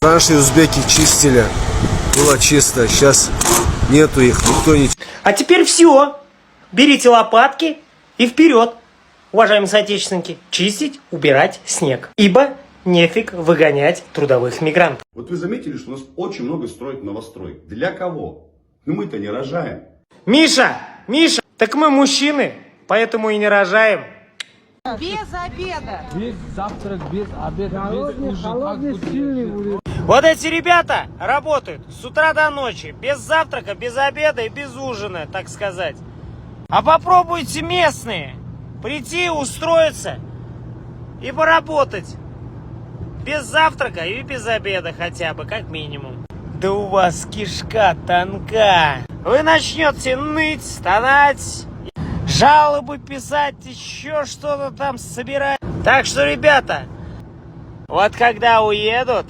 Раньше узбеки чистили, было чисто, сейчас нету их, никто не А теперь все. Берите лопатки и вперед, уважаемые соотечественники, чистить, убирать снег. Ибо нефиг выгонять трудовых мигрантов. Вот вы заметили, что у нас очень много строят новостроек. Для кого? Ну мы-то не рожаем. Миша, Миша, так мы мужчины, поэтому и не рожаем. Без обеда. Без завтрак, без обеда, без ужин. Как будет? Вот эти ребята работают с утра до ночи, без завтрака, без обеда и без ужина, так сказать. А попробуйте, местные, прийти, устроиться и поработать. Без завтрака и без обеда хотя бы, как минимум. Да у вас кишка тонка. Вы начнете ныть, стонать, жалобы писать, еще что-то там собирать. Так что, ребята, вот когда уедут,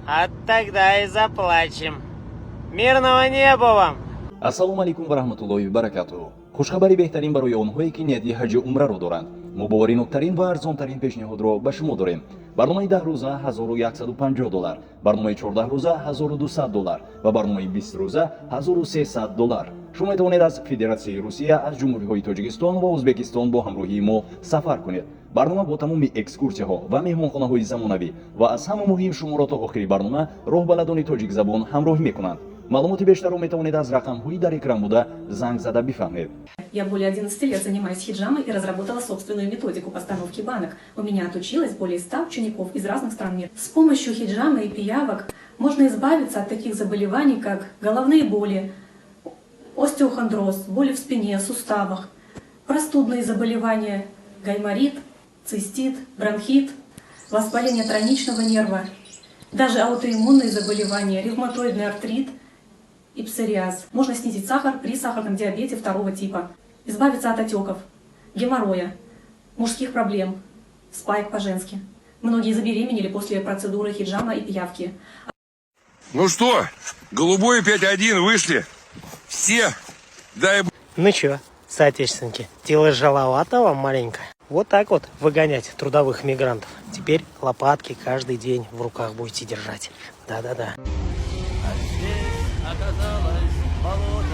а тогда и заплачем. Мирного неба вам! Ассалому алайкум ва раҳматуллоҳи ва баракатуҳ. Хушхабари беҳтарин барои онҳое, ки нияти ҳаҷи умраро доранд. Мо бовариноктарин ва арзонтарин пешниҳодро ба шумо дорем. Барномаи 10 рӯза 1150 доллар, барномаи 14 рӯза 1200 доллар ва барномаи 20 рӯза 1300 доллар. Шумо метавонед аз Федератсияи Русия, аз ҷумҳуриҳои Тоҷикистон ва Ӯзбекистон бо ҳамроҳии мо сафар кунед. Барнома бо тамоми экскурсияҳо ва меҳмонхонаҳои замонавӣ ва аз ҳама муҳим, шуморо то охири барнома роҳбаладони тоҷикзабон ҳамроҳӣ мекунанд. Маълумоти бештарро метавонед аз рақамҳои дар экран буда занг зада бифаҳмед. Я более 11 лет занимаюсь хиджамой и разработала собственную методику постановки банок. У меня отучилось более 100 учеников из разных стран мира. С помощью хиджамы и пиявок можно избавиться от таких заболеваний, как головные боли, остеохондроз, боли в спине, суставах, простудные заболевания, гайморит, цистит, бронхит, воспаление тройничного нерва, даже аутоиммунные заболевания, ревматоидный артрит и псориаз. Можно снизить сахар при сахарном диабете второго типа, избавиться от отеков, геморроя, мужских проблем, спаек по-женски. Многие забеременели после процедуры хиджама и пиявки. Ну что, голубой 5-1 вышли. Все, дай Ну чё, соотечественники, тяжеловато вам маленько? Вот так вот выгонять трудовых мигрантов. Теперь лопатки каждый день в руках будете держать. Да-да-да. Оказалось болото.